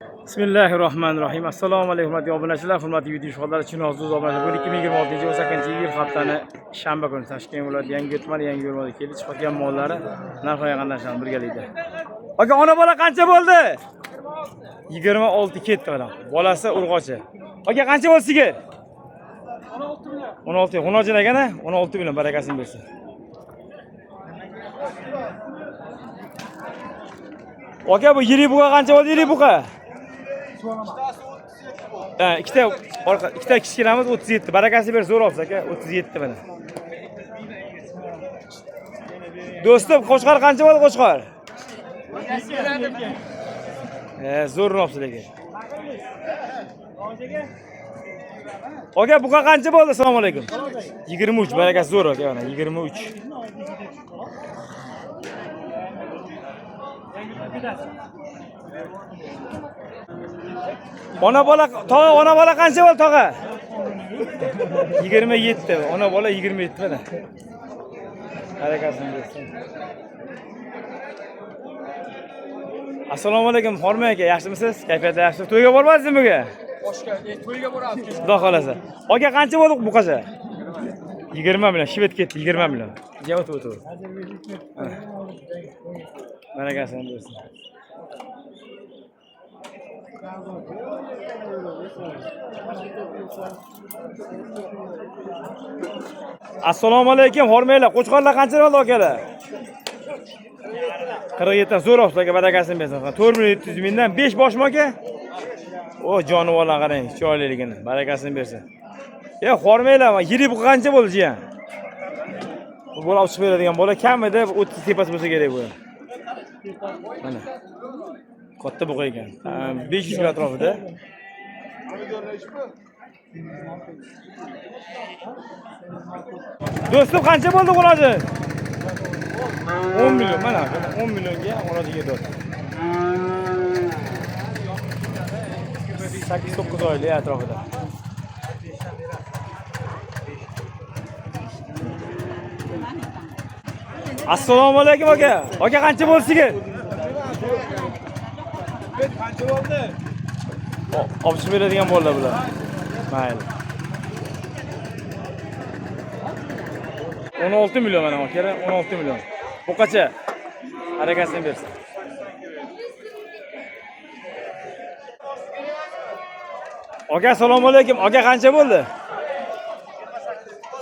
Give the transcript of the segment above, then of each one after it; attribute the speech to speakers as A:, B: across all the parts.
A: Bismillahirrohmanirrohim. Assalomu alaykum hurmatli obunachilar, hurmatli YouTube ishxonalari, Chinozli obunachilar. Bugun 2026-yil 18-iyul haftani shanba kuni Toshkent viloyati Yangiyo'l tumani Yangiyo'l kelib chiqayotgan mollari narxi qanday birgalikda. Aka, ona bola qancha bo'ldi? 26 ketdi mana. Bolasi urg'ochi. Aka, qancha bo'ldi sigir? 16 million. 16 ekan, 16 million barakasini bersin. Aka, bu yirik buqa qancha bo'ldi yirik buqa? Ha, ikkita orqa, ikkita kichkinamiz 37. Barakasi ber, zo'r olsiz aka, 37 mana. Do'stim, qo'chqor qancha bo'ldi qo'chqor? Zo'r olibsiz lekin. Aka, buqa qancha bo'ldi? Assalomu alaykum. 23, barakasi zo'r aka, mana 23. Ona bola tog'a, ona bola qancha bo'ldi tog'a? 27. Ona bola 27 mana. Barakasini bersin. Assalomu alaykum, Xormay aka, yaxshimisiz? Kayfiyat yaxshi. To'yga bormaysizmi bugun?
B: Boshqa, to'yga boramiz.
A: Xudo xolasa. Aka, qancha bo'ldi buqacha? 20 million, shved ketdi 20 million. Ja o'tib o'tib. Barakasini bersin. Assalomu alaykum, hormanglar. Qo'chqorlar qancha bo'ldi akalar? 47 zo'r olibsiz aka, barakasini bersin. 4 million 700 mingdan 5 boshmi aka? O jonivorlar qarang, chiroyliligini, barakasini bersin. Ya hormanglar, yirik bu qancha bo'ldi jiyan? Bu bola olib chiqib beradigan bola kamida 30 tepasi bo'lsa kerak bu. Mana. Katta buqa ekan. 500 kilo atrofida. Do'stim, qancha bo'ldi xuloji? 10 million mana, 10 millionga xulojiga ketyapti. 8-9 oylik atrofida. Assalomu alaykum aka. Aka, qancha bo'ldi sigir?
B: Qancha bo'ldi?
A: Olib chiqib beradigan bolalar bular. Mayli. 16 million mana akalar, 16 million. Buqacha. Harakatini bersin. Aka, assalomu alaykum. Aka, qancha bo'ldi?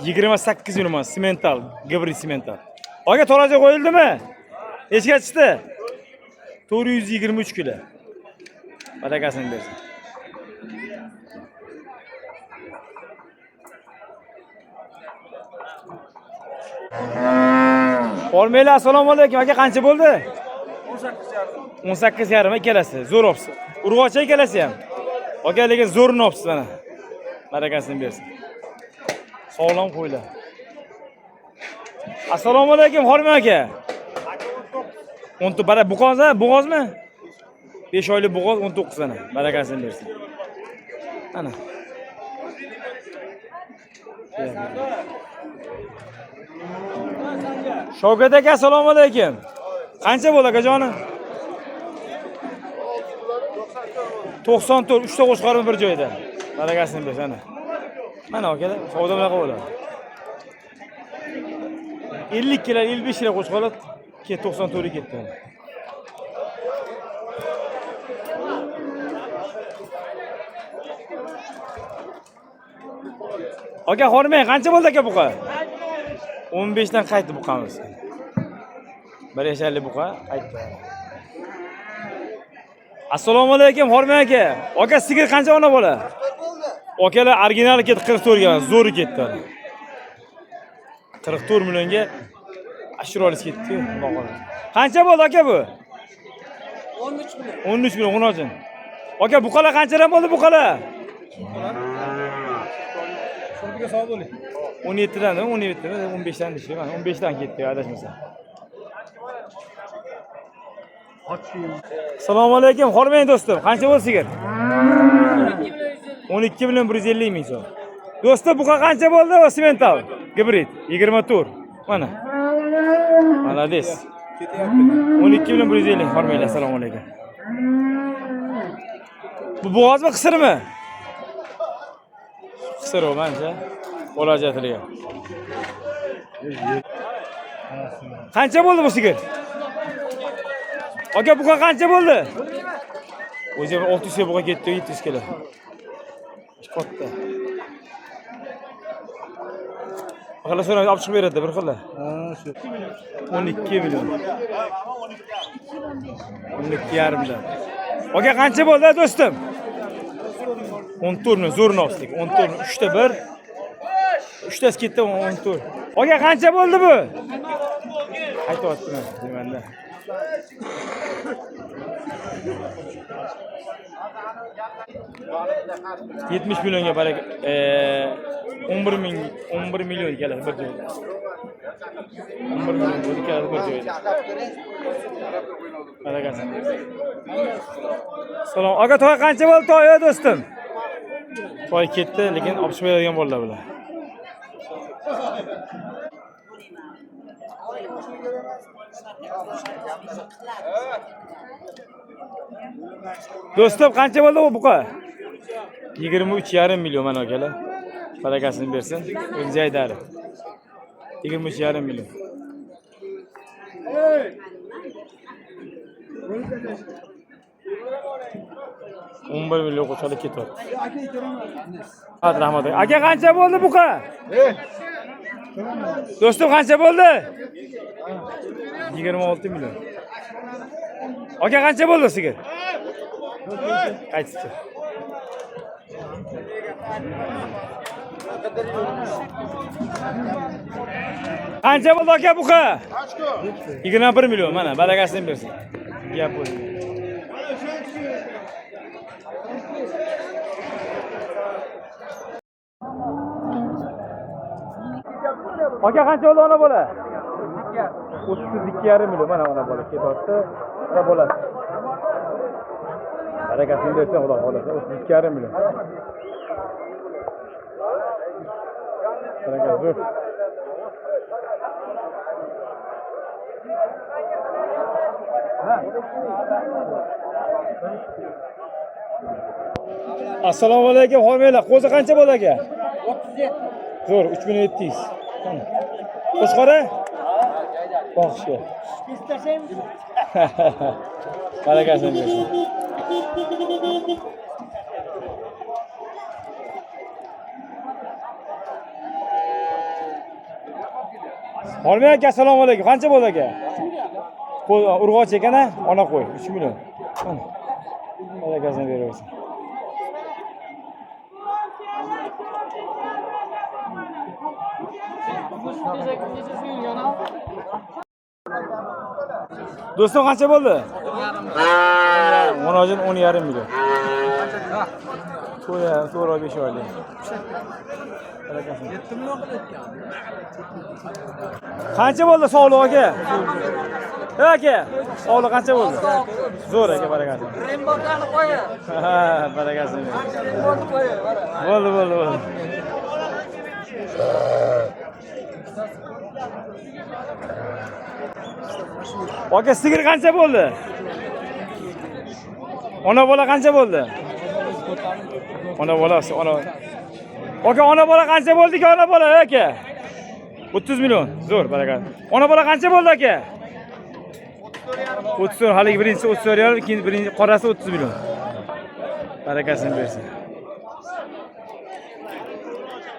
A: 28 million simental, gibrid simental. Aka, tarozi qo'yildimi? Nechaga chiqdi? 423 kilo. Barakasini bersin. Hormanglar, assalomu alaykum. Aka, qancha bo'ldi? 18,5 ikkalasi. Zo'r olibsiz. Urg'ochi ikkalasi ham. Aka, lekin zo'rini olibsiz mana. Barakasini bersin. Sog'lom qo'ylar. Assalomu alaykum, Hormang aka. 19 bara buqoz, bo'g'ozmi? 5 oylik bo'g'oz 19 ana. Barakasini bersin. Ana. Shavkat aka, assalomu alaykum. Qancha bo'ldi akajonim? 94, 3 ta qo'chqormi bir joyda. Barakasini bersin ana. Mana akalar, savdo bunaqa bo'ladi. 50 kilo, 55 kilo qo'chqorlar 94 ga ketdi. Aka, hormang, qancha bo'ldi aka buqa? 15 dan qaytdi buqamiz. Bir yasharli buqa qaytdi. Assalomu alaykum, hormang aka. Aka, sigir qancha ona bola? Akalar, original ketdi 44 ga, zo'ri ketdi. 44 millionga ashurolisi ketdi-yu, xudo xohlasa. Qancha bo'ldi aka bu?
B: 13 million.
A: 13 million xunojon. Aka, buqalar qanchadan bo'ldi buqalar?
B: So'rga sog' bo'ling.
A: 17 dan, 17 dan, 15 dan deyishdi. Mana 15 dan ketdi adashmasam. Assalomu alaykum, hormang do'stim. Qancha bo'ldi sigir? 12 million 150 ming so'm. Do'stim, buqa qancha bo'ldi? O simental gibrid 24. Mana. Молодец.
B: Ketyapti.
A: 12 million 150. Hormanglar, assalomu alaykum. Bu bo'g'ozmi, qisirmi? Qisir u mancha. Qo'l ajratilgan. Qancha bo'ldi bu sigir? Aka, buqa qancha bo'ldi? O'zi 600 ga buqa ketdi, 700 kilo. Katta. Bir xil so'raymiz, olib chiqib beradi bir xil. 12 million. 12 yarimdan. Aka, qancha bo'ldi do'stim? 14 million, zo'r novslik. 14 million, 3 ta 1. Uchtasi ketdi 14. Aka, qancha bo'ldi bu? Aytyaptimi, deymanda. 70 millionga baraka, 11 ming, 11 million ikkalasi bir joyda. 11 million bo'ldi ikkalasi bir joyda. Barakasini bersin. Salom. Aka, toy qancha bo'ldi toy, ey do'stim? Toy ketdi, lekin olib chiqib beradigan bo'ldilar bular. Do'stim, qancha bo'ldi bu buqa? 23,5 million mana akalar. Barakasini bersin. O'zi jaydari. 23,5 million. 11 million qo'shalik ketyapti. Rahmat, rahmat. Aka, qancha bo'ldi buqa? Do'stim, qancha bo'ldi? 26 million. Aka, qancha bo'ldi sigir? Qaytibdi. Qancha bo'ldi aka buqa? 21 million mana barakasini bersin. Gap bo'ldi. Aka, qancha bo'ldi ona bola? 32,5 million mana ona bola ketyapti. Ona bola. Barakasini bersin, Xudo xohlasa. 32,5 million. Baraka zo'r. Assalomu alaykum, homiylar. Qo'zi qancha bo'ldi aka?
B: 37.
A: Zo'r, 3700. Mana. Qo'chqora? Boqishga. Barakasini bersin. Hormay aka, assalomu alaykum. Qancha bo'ldi aka? Qo'y urg'och ekan a? Ona qo'y 3 million. Mana. Barakasini beraversin. Do'stim, qancha bo'ldi? Monojin 10,5 million. To'ya, to'g'ri 5 oylik. Barakasini. Qancha bo'ldi sog'liq aka? Ey aka, sog'liq qancha bo'ldi? Zo'r aka, barakasini.
B: Rembortlarni qo'ying.
A: Ha, barakasini.
B: Rembortni qo'ying. Mana.
A: Bo'ldi, bo'ldi, bo'ldi. Aka, sigir qancha bo'ldi? Ona bola qancha bo'ldi? Ona bola, ona. Aka, ona bola qancha bo'ldi ki, ona bola, aka? 30 million. Zo'r, baraka. Ona bola qancha bo'ldi aka? 34, haligi birinchisi 34,5, ikkinchi birinchi qorasi 30 million. Barakasini bersin.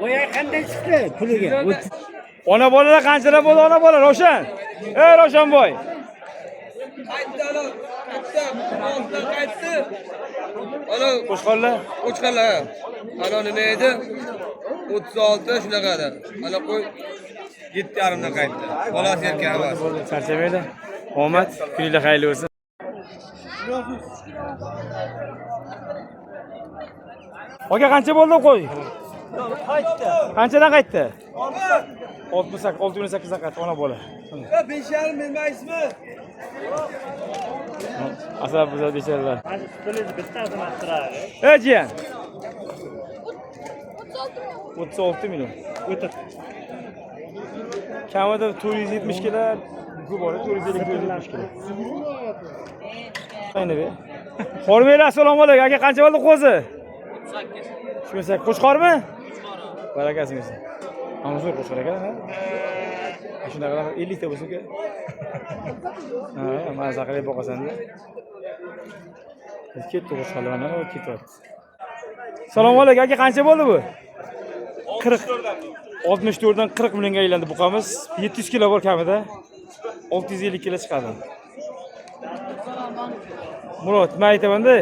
B: Oy qanday chiqdi puliga?
A: Ona bolalar qanchalar bo'ldi ona bola Ravshan? Ey Ravshanboy.
C: Qaytdi ana, qaytdi, oltidan qaytdi. Ana
A: Qo'shqonlar
C: qo'chqorlar. Ana nima edi? 36 shunaqa edi. Ana qo'y 7,5 dan qaytdi. Bolasi erkak emas.
A: Charchamaydi. Omad, kuninglar xayrli bo'lsin. Aka, qancha bo'ldi qo'y?
B: Qaytdi.
A: Qanchadan qaytdi? 68, 6.8 dan qaytdi ona bola.
C: 5,5 bermaysizmi?
A: Asab buzadi bechoralar. Ey jiyan. 36 million. Kamida 470 kilo, ko'p bor, 450 470 kilo. Ayni be. Hormanglar, assalomu alaykum. Aka, qancha bo'ldi qo'zi? 38. 38. Qo'chqormi? Barakasini bersin. Mana zo'r qo'chqor ekan, ha? Shunaqa 50 ta bo'lsa aka. Ha, maza qilib boqasan-da. Ketdi qo'chqorlar, mana u ketyapti. Assalomu alaykum aka, qancha bo'ldi bu? 40. 64 dan 40 millionga aylandi buqamiz. 700 kilo bor kamida. 650 kilo chiqadi. Murod, men aytaman-da.